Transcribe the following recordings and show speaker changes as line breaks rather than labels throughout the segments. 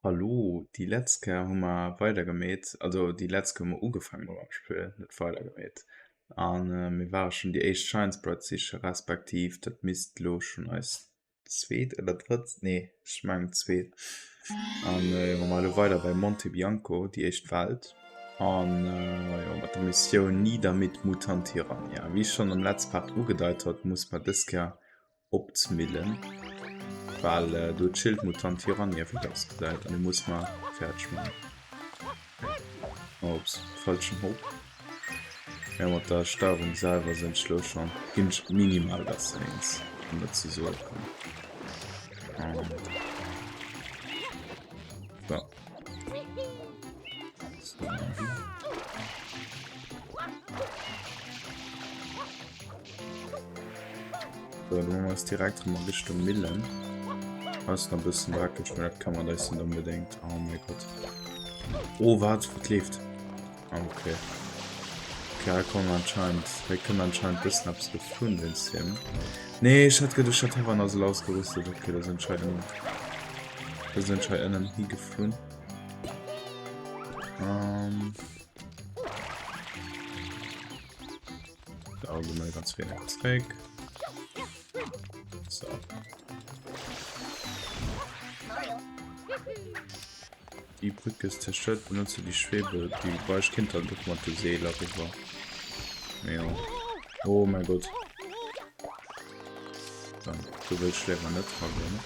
Hallo, déi letzt Kéier hu mer weider gemeet, also déi letzt Kéier hu mer ugefaange mam Spill, net weider gemeet. An mir ware schonn déi éischt Shine Sprites siche respektiv dat misst elo schonn eis zweet oder drëtt, nee ech mengen zweet. An jo, mer maache elo weider bei Monte Bianco, déi éischt Welt. An jo, mat der Missioun Nieder mit Mutant Tyrannia. Wéi ech schonn am letze Part ugedeit hat, muss mer dës Kéier op d'Millen, well do chillt Mutant Tyrannia wéi et ausgesäit an dee muss mer fäerdeg man. Ops, falschen Hopp. Ja, mat der Steuerung selwer sinn ech lo schon, ginn ech minimal besser eens, wann dat sou soe kann. So. So. So, dann machen wir es direkt mal Richtung Millen. Ass nach e bëssen dreckeg, mee dat kann man eis net unbedingt. Oh mein Gott. Oh, wat? Wat leeft? Ah, okay. Okay, hei kommen anscheinend, hei kënnt anscheinend bëssen eppes geflunn wéinst him. Nee, ech hat geduecht, dat Hover ass ausgerüstet. Okay, da sinn ech hei ënnen. Da sinn ech hei ënnen higeflunn. Ähm. Da gehen wir ganz wenig zurück. So. Die Brücke ist zerstört, benutze die Schwebe, die war ich kind dann doch mal die Seele rüber. Ja. Oh mein Gott. Dann, du willst lieber nicht dran, ne?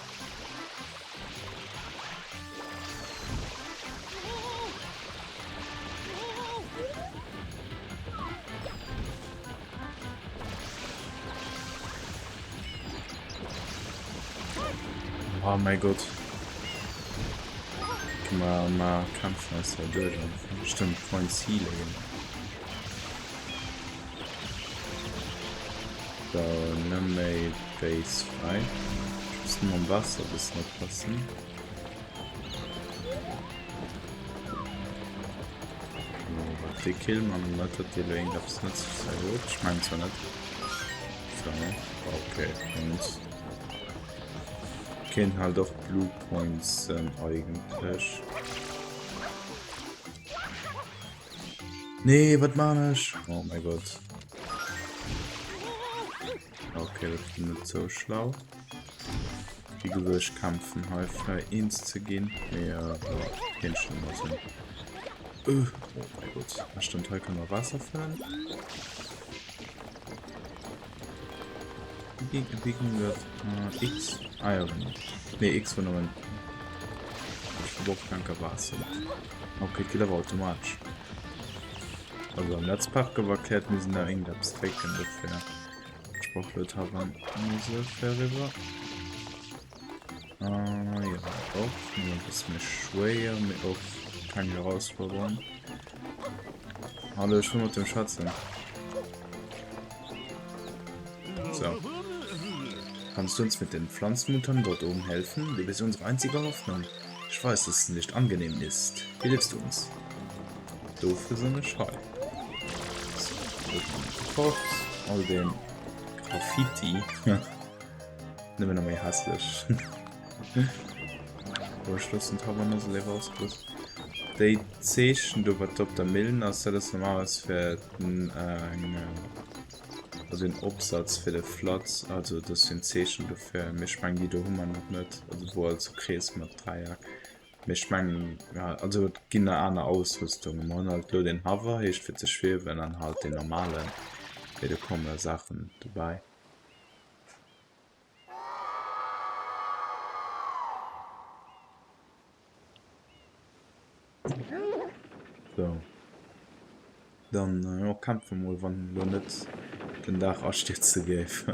Oh mein Gott. Okay, mal, mal kämpfen eis da duerch. Stimmt, Points healen. So, net méi Base frei. Ich muss nur am Wasser ein bisschen oppassen. Dee Kill man net, dat dee lo iergendeppes nëtzleches hei huet. Ech mengen zwar net. So, okay, und kéinten halt och Blue Points sinn eigentlech. Nee, wat man ech? Oh mein Gott. Okay, dat war net sou schlau. Wéi gesot, ech kämpfen hei fir eens ze ginn. Mee äh, ja, kéint schon mal sinn. Uh, oh mein Gott. Ah, stimmt, hei kann man Wasser füllen. Wie ging, wie ging das? Äh, X? Ah ja, genau. Nee, X war nëmmen. Ich verbrauch kein Wasser. Okay, geht awer automatesch. Also am letzten Part gouf erklärt, mir sind da irgendetwas drécken dofir. Ich brauch lo Tavern eriwwer. Ah, ja, och nur e bësse méi schwéier, mee och keng Herausforderung. Hallo, ech wëll mat dem schwätzen. So. Kannst du uns mit den Pflanzenmutanten dort oben helfen? Du bist unsere einzige Hoffnung. Ich weiß, dass es nicht angenehm ist. Wie hilfst du uns? Dofir sinn ech hei. So, gekocht. All den Graffiti. Nëmmen nach méi hässlech. Oh, ech loossen d'Habernossel léiwer ausgerüst. Déi Zeechen do, wat do op der Millen ass, dat ass normalerweis fir den, äh, eng, also en Opsatz fir de Flatz, also dat ass en Zeechen dofir. Mee ech mengen, déi do hu mer nach net, also wou also Krees mat Dräieck. Mee ech mengen, ja, also et ginn nach aner Ausrüstungen. Mer hunn halt elo den Hover, heescht fir ze schwiewen, an halt den normalen. Mee do kommen da Saachen dobäi. So. Dann jo, kämpfe mol, wann elo net den Daach astierze géif.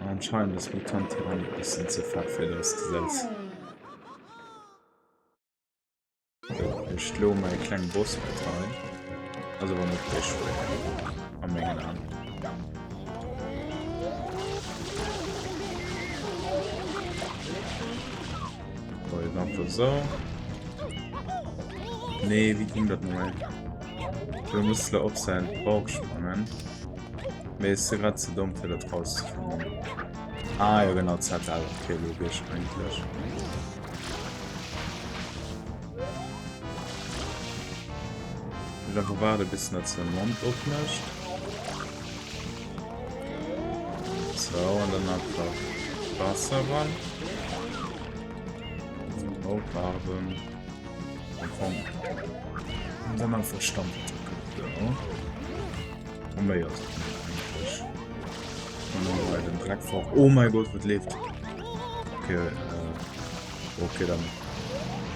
Anscheinend ass Mutant Tyranny e bëssen ze fett fir dëst Gesetz. Ech lo mei kleng Boss Bataille. Also awer net méi schwéier a mengen Aen. So, jetzt einfach so. Nee, wie ging dat nochmal? Du musst lo op säin Bauch sprangen. Mee ech si grad ze domm fir dat rauszefannen. Ah jo genau, ZL, okay, logesch eigentlech. Einfach waarde bis dat se Mond opmécht. Sou, an dann einfach Waasser ran. So, waarden. Am Fong. Und dann einfach Stampfattacke. So. Und méi ass et net eigentlech. An dann hei den Dreck fort. Oh mein Gott, wat leeft? Okay, äh, okay, dann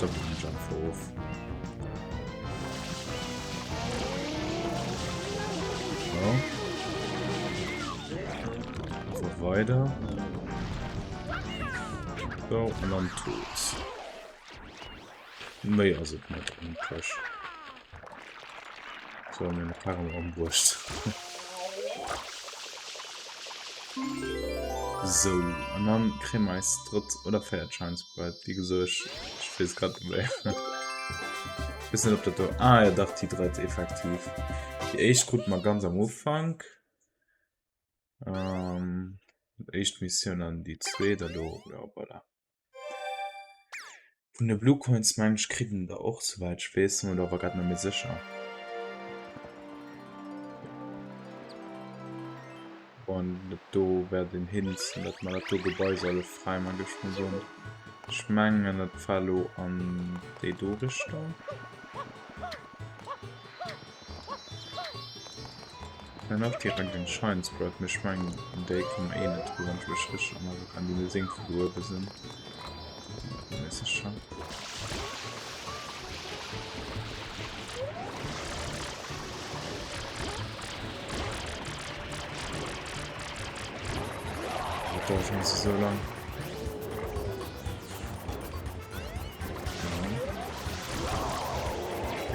doppeln ech einfach of. So. Einfach weider. So, an dann tot. Méi ass et net eigentlech. So, mir hunn d'Karren ëmbruecht. Sou, an dann kréie mer eis drëtt oder véiert Shine Sprite. Wéi gesot, ech, ech weess grad net méi. Weess net, ob dat do... Ah ja, dach, déi drëtt, effektiv. Déi éischt krute mer ganz am Ufank. Ähm, éischt Missioun an déi zweet elo, ja, voilà. Vun de Blue Coins mengen ech kritt en der och souwäit ech weess, sinn mer do awer grad net méi sécher. An dat do wäert een Hint sinn, datt mer dat do Gebai solle fräi man, géif ech mol soen. Ech mengen dat war elo an déi do Richtung. Dann och direkt en Shine Sprite, mee ech mengen un déi komme mer eh net dru, wann ech mech richteg erënnere kann, déi mir seng vu do uewe sinn. Méi sécher. Dat dauert schon sou lang.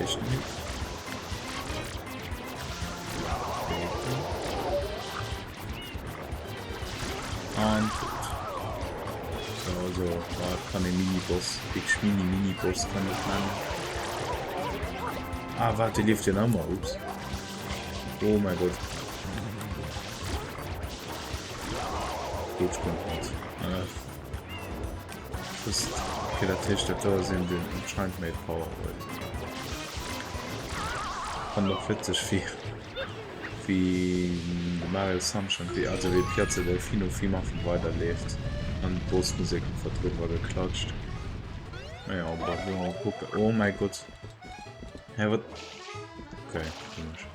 Echt nicht. An tot. So, also, da kann e Mini-Boss, wirklich Mini-Mini-Boss kann ich nennen. Ah, warte, die lebt ja noch mal, ups. Oh mein Gott. Gut, springt nicht. Äh, just, okay, dat heescht, dat do ass een, deen anscheinend méi Power huet. An och witzeg, wéi, wéi de Mario Sunshine, wéi, also wéi Piazza Delfino vill einfach weiderleeft an d'Bossmusek einfach driwwer geklatscht. Naja, bon, wëlle mer kucken. Oh mäi Gott. Hä, wat? Okay, komesch.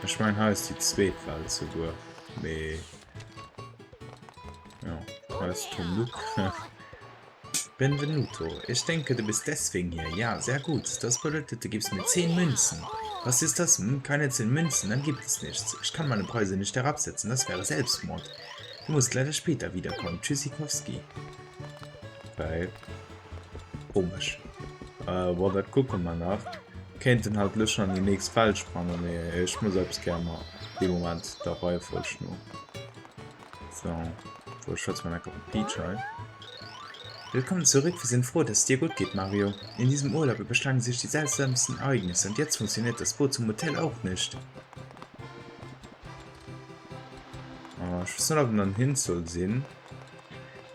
Ech mengen, hei ass déi zweet Welt souguer, mee. Ja, hei ass Tom Nook. Benvenuto, ich denke, du bist deswegen hier. Ja, sehr gut. Das bedeutet, du gibst mir 10 Münzen. Was ist das? Hm, keine 10 Münzen, dann gibt es nichts. Ich kann meine Preise nicht herabsetzen, das wäre Selbstmord. Du musst leider später wiederkommen. Tschüssikowski. Okay. Komisch. Äh, boah, dat kucke mer nach. Kéinten halt lo schon an déi nächst Welt sprangen, mee ech muss eppes gär mar dee Moment der Reihefolg no. So, wo schwätze mer enker mat Peach hei. Willkommen zurück, wir sind froh, dass es dir gut geht, Mario. In diesem Urlaub überschlagen sich die seltsamsten Ereignisse und jetzt funktioniert das Boot zum Hotel auch nicht. Oh, ich weiß nicht, ob en dann hin soll sinn.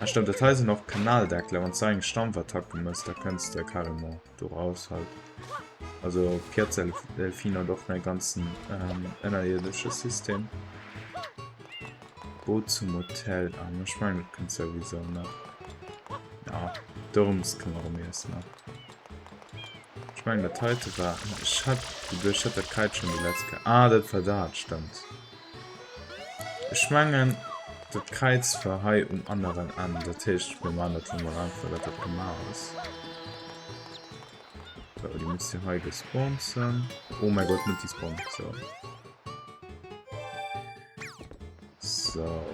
Ah, stimmt, dat hei sinn och Kanaldeckler. Wann s du eng Stampfattacke mëss, da kënns de carrément do raus halt. Also Piazza Delfino hat och e ganzen ähm, ënnerierdesche System. Boot zum Hotel. Ah, ech mengen, dat kënnt souwisou nach. Ja, dorëms këmmere mir eis nach. Ech mengen, dat heite war... Ech hat geduecht, ech hätt dat Kräiz schonn déi letzt Kéier... Ah, dat war dat, stëmmt. Ech mengen, dat Kräiz war hei um aneren Enn. Dat heescht, mir maachen dat elo mol einfach, dat dat gemaach ass. So, déi muss jo hei gespawnt sinn. Oh mein Gott, net despawned. So. So.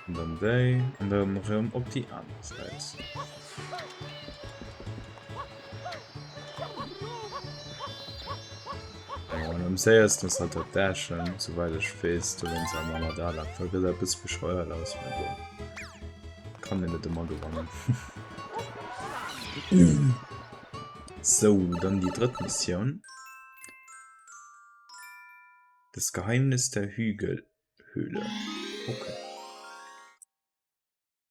An dann déi. An dann erëm op déi aner Säit. An am séiersten ass halt dat Dashen, souwäit ech weess, do wéinst awer manner da lafen. Dat gesäit e bësse bescheuert aus, mee bon. Kann een net ëmmer gewannen. Sou, dann déi drëtt Missioun. Das Geheimnis der Hügelhöhle. Okay.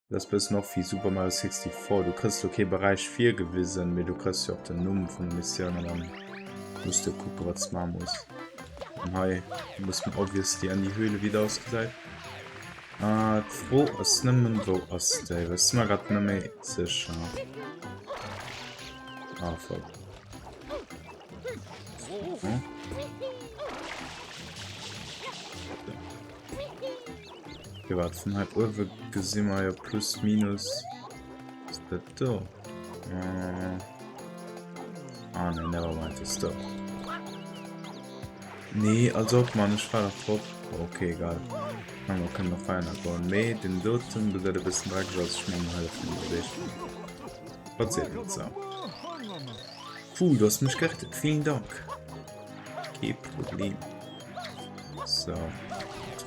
Dat ass bëssen och wéi Super Mario 64, du kriss lo kee Beräich virgewisen, mee du kriss jo och den Numm vun der Missioun an dann muss du kucke wat s maache muss. An hei muss man obviously an déi Höhle wéi et ausgesäit. Ah, d'Fro ass nëmmen wou ass déi, well ech si mer grad net méi sécher. Ah fuck. Hm? Okay, warte, vun hei uewe gesi mer jo plus minus. Ass dat do? Äh. Ah, nee, never mind, das do. Nee, als ob, Mann, ech war dach drop. Okay, egal. Ah, mer kënnen nach weider goen. Mee den doten gesäit e bëssen dreckeg aus. Ech mengen, hei vun dem Gesicht. Wat seet en so? Cool, du hast mich gerettet. Vielen Dank. Kee Problem. So.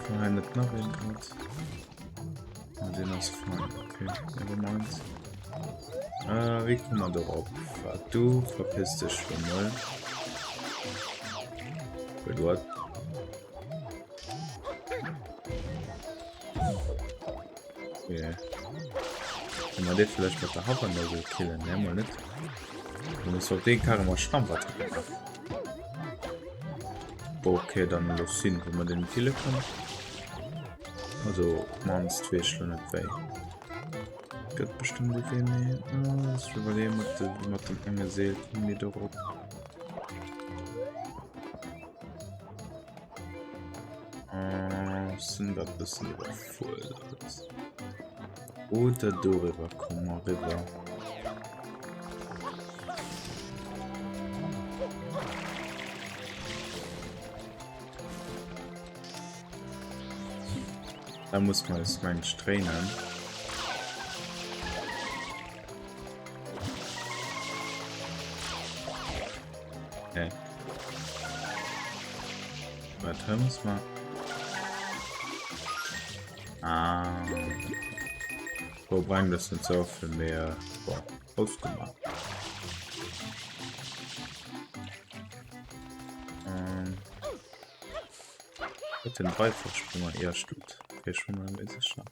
War hei net nach een grad? Ah, den ass fein. Okay, never mind. Äh, wéi komme mer dorop? Wat, du verpiss dech lo mol. Wait, what? Okay. Kann man dee vielleicht mat der Hover-Nozzle killen? Ne, mal net. Du muss op dee Karre mat Stampfattacke machen. Okay, dann los sinn, wou man den kille kann. Also, mannst weess ech lo net wéi. Gëtt bestimmt e Wee, mee ah, ech iwwerleeë mat, de, mat dem enge Seel komme mir dorop. Äh, sinn dat bëssen iwwerfuerdert. Oder doriwwer komme mer riwwer. Da muss man es mengt trainen. Okay. Warte, muss man. Ah. Wo brengt das net so vill mehr? Boah, ausgemacht. Ähm. Huet den Dreifachspringer eher stimmt. Okay, ich bin mir nicht sicher.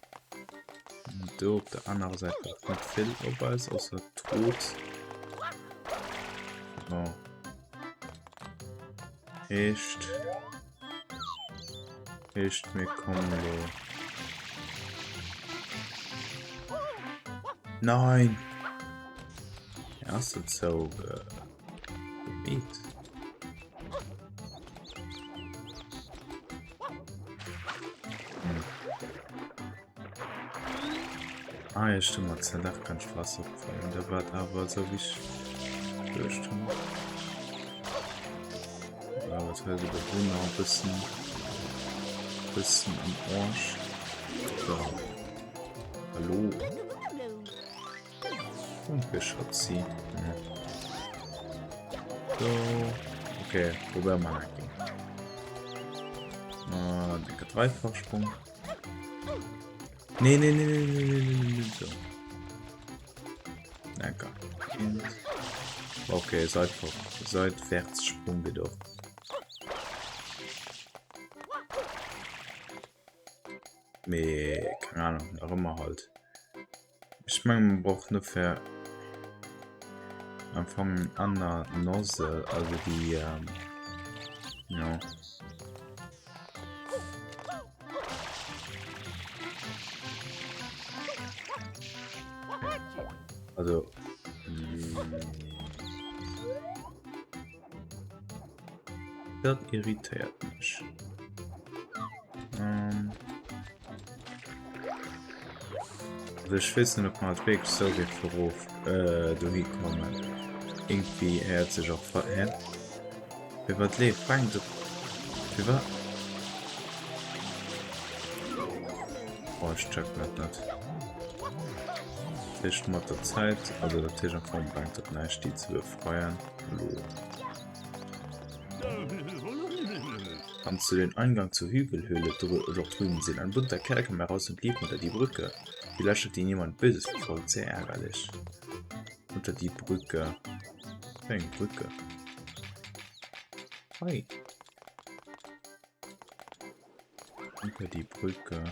Und do op der anerer Säit war net vill op eis, ausser Tod. So. Heescht. Heescht, mir kommen lo. Nein! Erste zou gemeet. Hm. Ah ja, stimmt, mat ZF kann ich Wasser opfallen. Da war awer sou wéi ich geduecht hunn. Ja, was heißt de Bewohner e bëssen bëssen am Arsch. So. Hallo. Danke, Schatzi. Ja. So. Okay, probieren wir mal. Ah, dicker Dreifachsprung. Nee, nee, nee, nee, nee, nee, nee, nee, so. Lecker. Okay, Seitfach, Seitwärtssprung geht auch. Mee, keine Ahnung, nach ëmmer halt. Ech mengen man brauch net fir am Fong eng aner Nozzle, also déi ähm, jo. Also Dat irritéiert mech. Ähm. Also ech weess net, ob mer halt wierklech sou géife erof äh, dohi kommen. Irgendwie héiert sech och fa hä? Fir wat leeft brengt et? Fir wat? Oh, ech checken dat net. Dat heescht mat der Zäit, also dat heescht am Fong brengt et näischt déi ze befreien. Hallo. Kannst du den Eingang zur Hügelhöhle dort drüben sehen? Ein bunter Kerl kam heraus und lief unter die Brücke. Vielleicht hat ihn jemand Böses verfolgt. Sehr ärgerlich. Unter die Brücke. Eng Brücke. Hi. Unter die Brücke.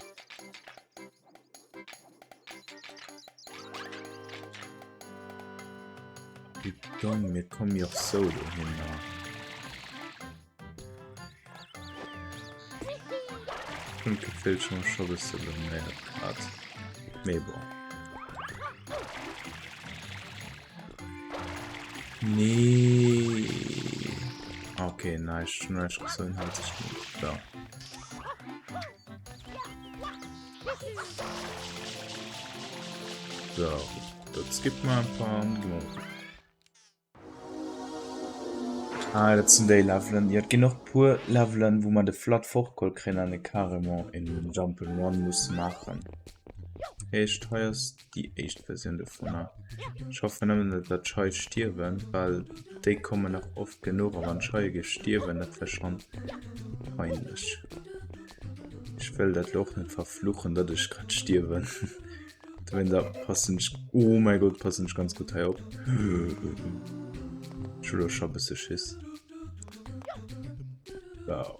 Wéi domm, mir kommen jo och sou dohinner. Ech hunn d'Gefill, ech hu mech scho bësse blaméiert grad. Mee bon. Nee. Okay, näischt. Ech hunn näischt gesot, hält sech net. Da. So, dat skippt mer einfach. Ah, dat sinn déi Levelen. Jo, et ginn och puer Levelen, wou mer de Flood fortgeholl kréien an e carrément en Jump and Run musse maachen. Heescht, hei ass déi éischt Versioun dovunner. Ech hoffen nëmmen net, datt d'Schei stierwen, well déi kommen nach oft genuch a wann d'Scheie géif stierwen, dat wär schonn peinlech. Ech wëll dat lo och net verfluchen, datt ech grad stierwen. Dowéinter passen ech, oh mäi Gott, passen ech ganz gutt hei op. Ech hu lo scho bësse Schiss. Wow.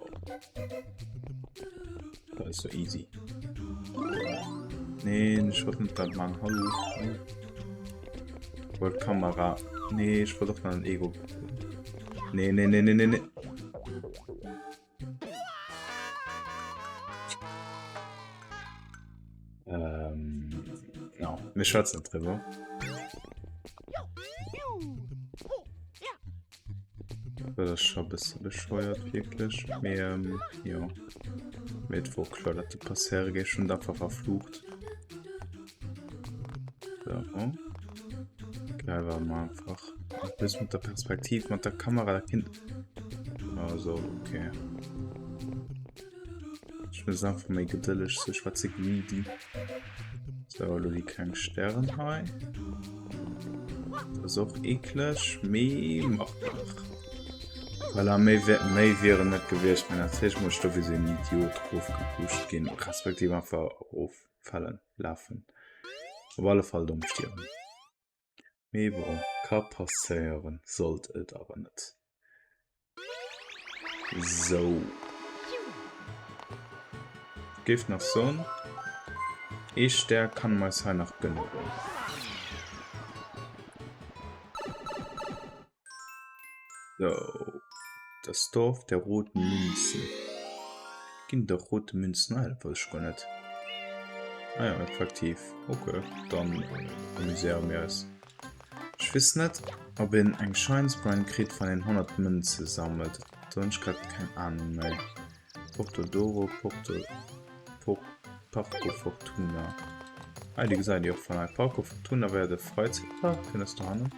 Dat ass so easy. Neen, ech wollt net dat man. Hallo. Ich wollt Kamera. Nee, ich wollt och nach den Ego. Nee, nee, nee, nee, nee, nee. Ähm, ja, mir schwätzen drüber. Dat ass scho bësse bescheuert wierklech. Mee ähm, jo. Mee et wor kloer, datt de passéiere géif. Ech hunn et einfach verflucht. So. Geil war mal einfach. En plus mat der Perspektiv, mat der Kamera, da kinnt. Also, okay. Ech muss einfach méi gedëlleg sinn, ech war ze greedy. So, elo déi kleng Stären hei. Dat ass och eekleg, mee machbar. Voilà, méi wär, méi wier et net gewiescht, mee natierlech muss ech do wéi sou en Idiot erofgepusht ginn, respektiv einfach eroffalen, lafen. Op alle Fall domm stierwen. Mee bon, ka passéieren, sollt et awer net. Sou. Ech géif nach soen, ee Stär kann mer eis hei nach gënne goen. Sou, das Dorf der roten Münzen. Ginn et och rote Münzen? Ah, dat wousst ech guer net. Ah ja, effektiv. Okay, dann amuséiere mir eis. Ech weess net, ob een eng Shine Sprite kritt, wann een 100 Mënze sammelt. Do hunn ech grad keng Anung méi. Porto Doro, Porto, Por, Parco Fortuna. Ah, déi gesäit ee och vun hei. Parco Fortuna war jo de Fräizäitpark, deen ass dohannen.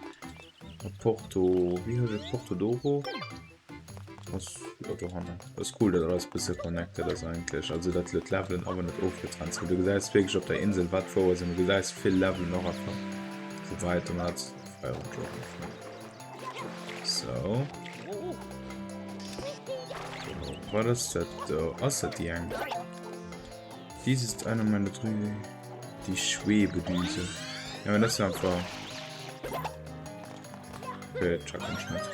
A Porto, wéi heescht et, Porto Doro ass jo dohannen. Ass cool, datt alles bësse connected ass eigentlech. Also datt elo d'Levelen awer net ofgetrennt sinn. Du gesäis wierklech op der Insel, wat wou ass an du gesäis vill Levelen och einfach sou wäit an dat feieren ech och einfach. So. Wat ass dat do? Ass dat déi eng? Dies ist einer meiner Drü die Schwebedüse. Ja, aber das ist einfach. Okay, checken ich nicht.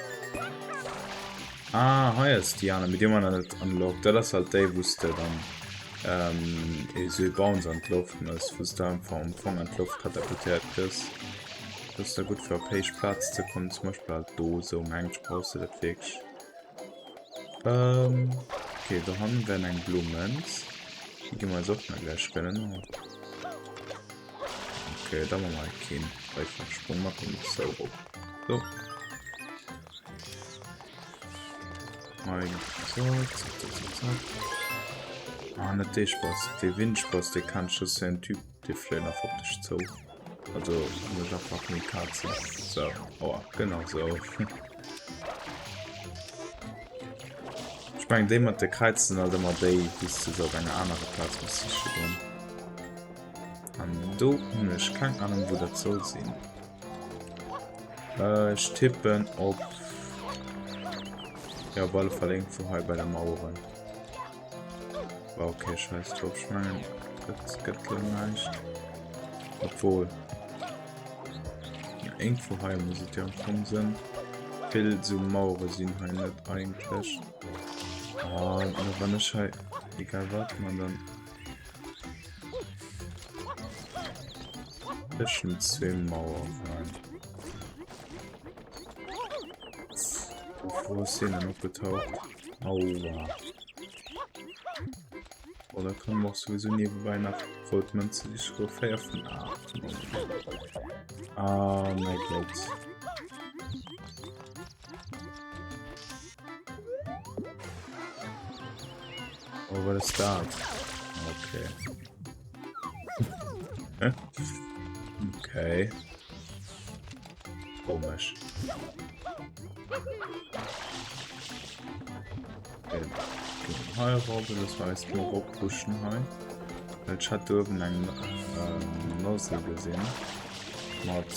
Ah, hei ass déi aner, mit deem man net unlockt. Dat ass halt déi, wou s de dann ähm, esou e Bounce an d'Loft mëss, wou s de einfach am Fong an d'Loft katapultéiert gëss. Dat ass da gutt fir op héich Plaz ze kommen, zum Beispill halt do esou, mengt ech, brauchs de dat wierklech. Ähm, okay, do hannen wären eng blo Mënz. Déi gi mer eis och nach gläich gönnen. Okay, da maache mer keen Dreifachsprung, mer kommen sou erop. So. Hei, so, zack, zack, zack, zack. Ah, net dee Spaß, dee Windspaß, dee kennt ech, dat ass jo en Typ, dee fléit einfach op dech zou. Also mécht einfach Kamikaze. So, aua, genau sou. Ech mengen déi mat de Kräiz sinn alt ëmmer déi, déi s de se op enger anerer Plaz muss siche goen. An do hunn ech keng Ahnung wou dat soll sinn. Äh, ech tippen op ja op alle Fall irgendwo hei bei der Maueren. War okay, scheiß drauf. Ech mengen dat gëtt lo näischt. Obwohl. Ja, irgendwo hei muss et jo am Fong sinn. Vill sou Mauere sinn hei net eigentlech. Ah, awer wann ech hei egal wat man dann tëschent zwee Maueren. Wou ass deen denn opgetaucht? Aua. Oh, da kënne mer och souwisou niewebäi nach rout Mënze siche. 4 vun 8. Ah, mäi Gott. Oh, wat ass dat? Okay. Okay. Komesch. Okay. Hei erop, loosse mer eis do erop pushen hei. Well ech hat do uewen eng äh, Nozzle gesinn. Mat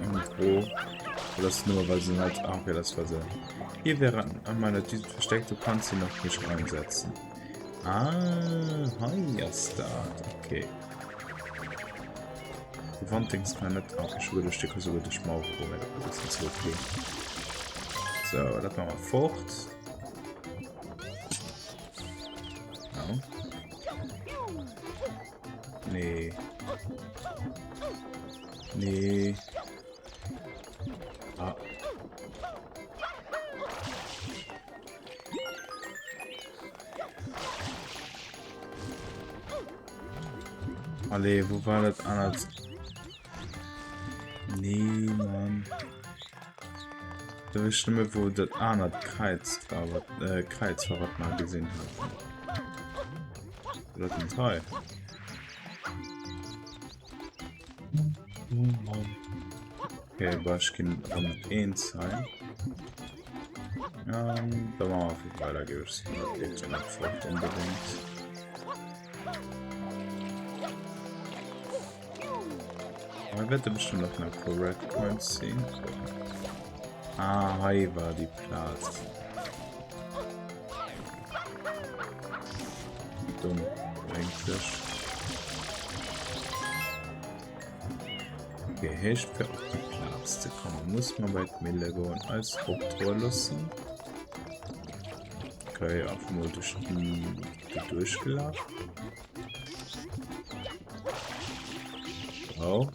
engem Gro. Oder ass nur, weil sie net... Ah, okay, das war se. Hier wäre an meiner Düse versteckt, du kannst sie noch nicht einsetzen. Ah, hei ass dat. Okay. De Wanddings kann net... Ah, ech hu geduecht, dee ka souguer duerch d'Mauer goen, mee dat war e bëssen ze OP. So, dat maache mer fort. Ja. Nee. Nee. Ah. Allez, wou war dat anert? Nee, Mann. Da wëss ech net méi, wou dat anert Kräiz war, wat, äh, Kräiz war, wat mer gesinn haten. War dat net hei? Oh Mann. Okay, bah, ech ginn erëm eens hei. Ähm, da machen wir einfach weiter, gebe ich soen. Dat leeft jo net fort onbedéngt. Aber wäerte bestimmt och nach e puer Red Coins sinn. Ah, hei war déi Plaz. Dumm, eigentlich. Okay, heescht fir op déi Plaz ze kommen, muss mer bei d'Mille goen, eis opdroe loossen. Okay, einfach mol duerch do duerchgelaf. Oh.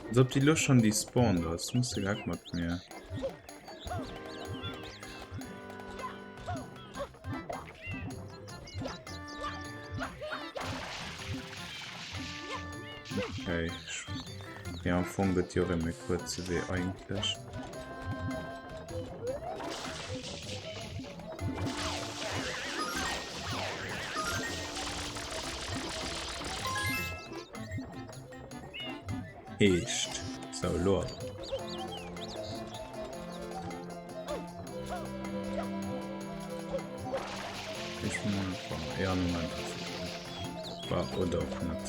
Als ob déi lo schon despawned ass. Muss de Geck mat mir. Okay. Ja, am Fong gëtt jo och e méi kuerze Wee eigentlech. Heescht. Sou, elo awer. Ech ja, Moment. War oder och net.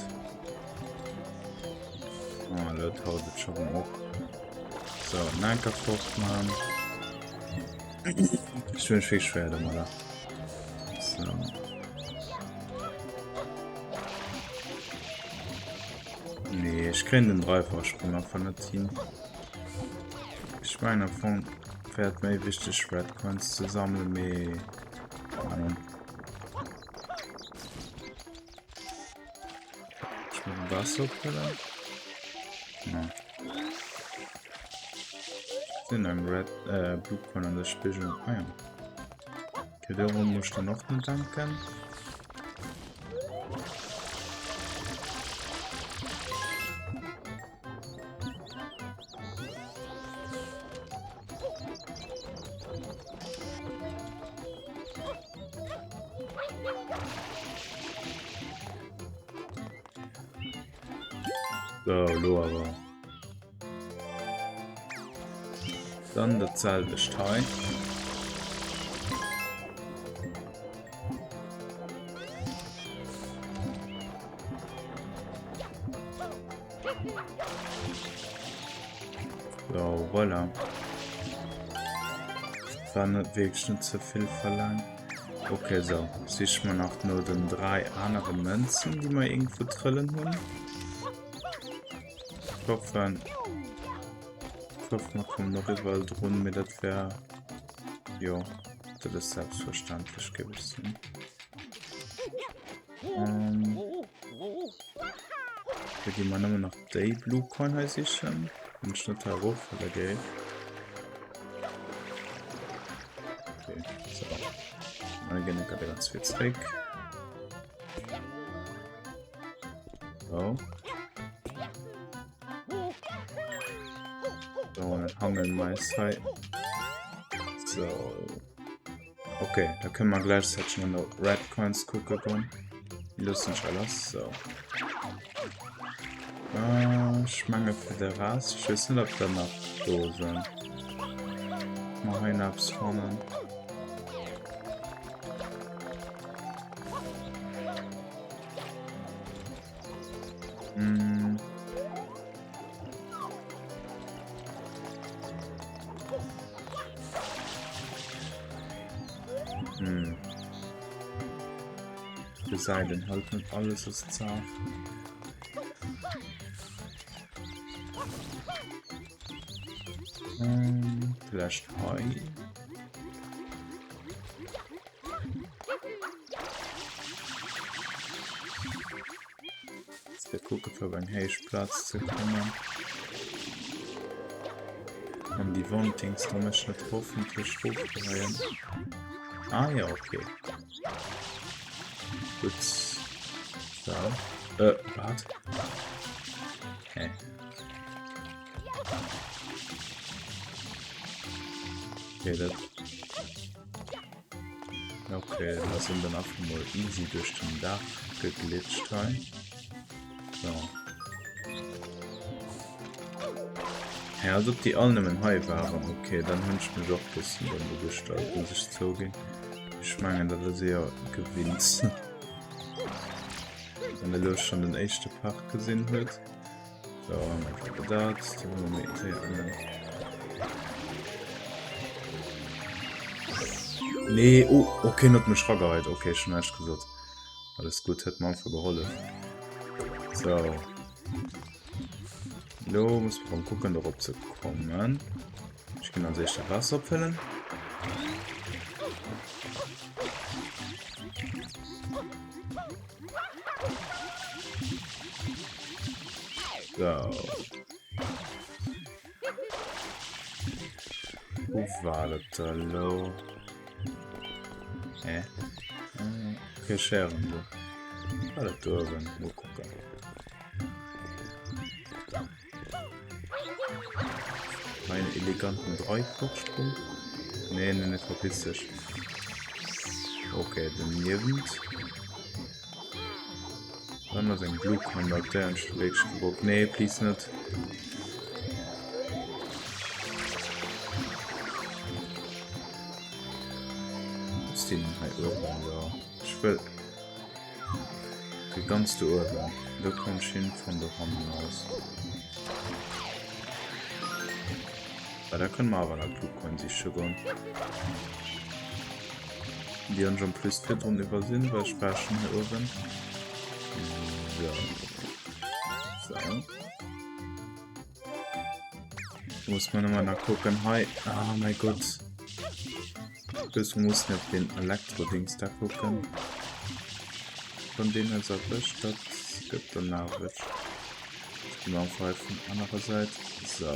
Oh, elo haut et scho rëm op. So, Nanker fort man. Ech tue mech wierklech schwéier domadder. So. Nee, ech kréien den Dreifachsprung einfach net hin. Ech mengen am Fong wär et méi wichteg Red Coins ze sammelen, mee keine Ahnung. Ech muss dem Waasser ophuelen. Na. Sinn eng Red äh, Blue Coin an der Spigel. Ah ja. Okay, darum muss ich dann och net denken. So, elo awer. Dann dat selwecht hei. So, voilà. War net wierklech net ze vill verlaangt. Okay, so. Siche mer nach no den 3 anere Mënzen, déi mer iergendwou trëllen hunn. Ich hoffen, ich hoffe, mer kommen noch iwwerall drun, mee dat wär, jo, dat ass selbstverständlech, géif ech soen. Ähm, da. gi mer nëmmen nach déi Blue Coin hei sichen, wann ech net hei eroffale géif. Okay, so. Dann ginn ech grad ganz vill zréck. So. So, dann hangeln wir eis hei. So. Okay, da kënne mer gläichzäiteg nach no Red Coins kucke goen. Déi loossen ech hei lass. So. Äh, ech menge fir de Rest, ech weess net, ob der nach do sinn. Mer hei nach eppes fannen. Mm. Hm. Gesäit een halt net alles ass zart. Ähm, vielleicht hei. Fir kucke fir op eng héich Plaz ze kommen. An déi Wandings da mech net hoffentlech rofgeheien. Ah ja, okay. Gutt. So. Äh, wat? Hä? Okay, dat... Okay, da sinn dann einfach mol easy duerch den Daach geglitscht hei. So. Hä, als ob déi all nëmmen hei waren. Okay, dann hunn ech mech och bëssen domm ugestallt, muss ech zouginn. Ech mengen, dat ass eher gewinnt. Wann elo schon den éischte Part gesinn huet. So, dat, Nee, oh, okay, huet mech rageheit. Okay, schon näischt gesot. Alles gutt, huet mer einfach gehollef. So. Lo muss mer kucken, dorop ze kommen. Ech ginn als éischt dat Waasser opfëllen. So. Wo war dat da lo? Hä? Okay, Scheren do. War dat do oben? Mal gucken. Meinen eleganten Dreifachsprung. Nee, nee, nee, verpiss dich. Okay, doniewent. Dann ass eng Blue Coin, op där ech wierklech kee Bock. Nee, please net. Was ist denn hei uewen da? Ech wëll... Okay, ganz do uewen. Do komm ech hin vun do hannen aus. Ah, da kënne mer awer nach Blue Coin siche goen. Déi hunn ech en plus virdrun iwwersinn, well ech war schon hei uewen. So. So. Muss man ëmmer nach kucken. Hei. Ah, mein Gott. Plus wir mussen op den Elektrodings da kucken. Von denen ass erwëscht, dat gëtt dann nerveg. Jetzt gehen wir einfach vun anerer Säit. So.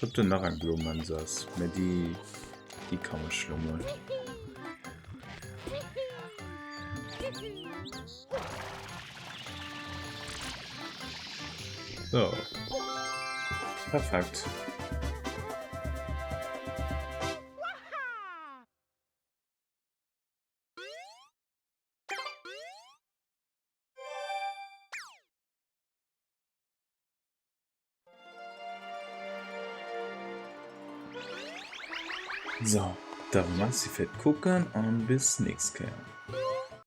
Ob do nach eng blo Mënz ass, mä déi, déi kann ech lo mol. So. Perfekt. So, da merci fir d'Kucken an bis nächst Kéier.